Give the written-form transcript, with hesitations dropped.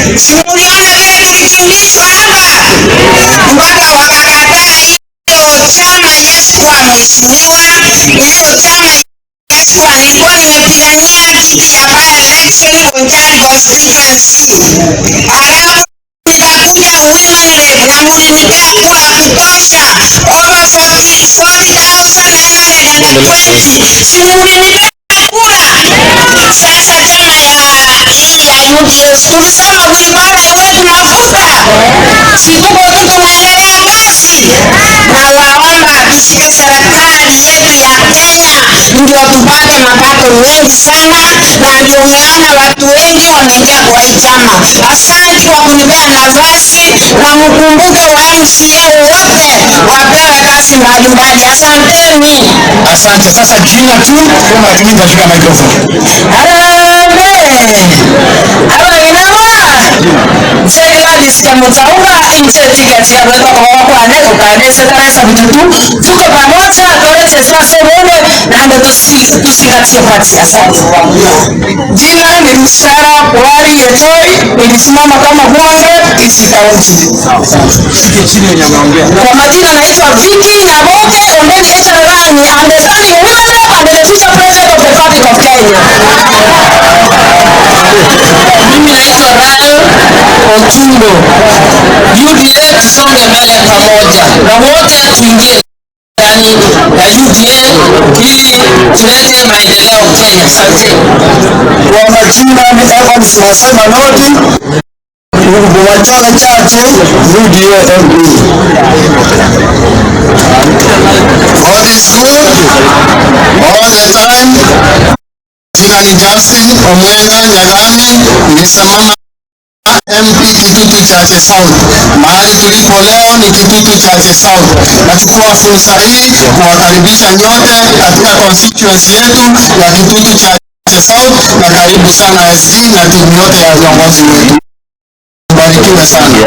Si muliona vile tulikimbizwa hapa mpaka wakakataa hiyo chama Yesu kwa mheshimiwa, hiyo chama Yesu kwa nilikuwa nimepigania kiti ya by election Bonchari constituency, alafu nikakuja women rep na mulinipea kura kutosha over 40,920. Si mulinipea kura? Sasa chama ya hii ya UDA tulisema wheelbarrow iwe tunavuta, si tuko tu tunaendelea kazi, na waomba tushike serikali yetu ya Kenya ndio tupate mapato mengi sana, na ndio umeona watu wengi wameingia kwa hii chama. Asante kwa kunipea nafasi, na mkumbuke wa MCA wote wapewe kazi mbalimbali. Asanteni. Asante. Sasa jina tu, mimi nitashika microphone. Harambee! Abaginaba Gladys Kamutaunga inche tiketi ya rwetwa kwa kwane ukanese taresa bitutu tuko pamoja torete sasa wewe na ndo tusingatie pati. Asante. Jina ni Sara Wari Yetoi, nilisimama kama woman Kisii County. Shike chini yenye ameongea. Kwa majina naitwa Vicky Nyaboke Ombeni Echaranyi. I'm the standing women rep and the future president of the Republic of Kenya. Mimi naitwa Rael Otundo. UDA tusonge mbele pamoja na wote tuingie ndani ya UDA ili tulete maendeleo Kenya. Asante. Kwa majina ni Evans Masai Manoti, wa chama chache UDA MP. God is good all the time. Jina ni Justin Omwenga Nyagani, nilisimama MP Kitutu Chache South. Mahali tulipo leo ni Kitutu Chache South. Nachukua fursa hii kuwakaribisha nyote katika constituency yetu ya Kitutu Chache South, na karibu sana SG na timu yote ya viongozi wetu. Barikiwe sana.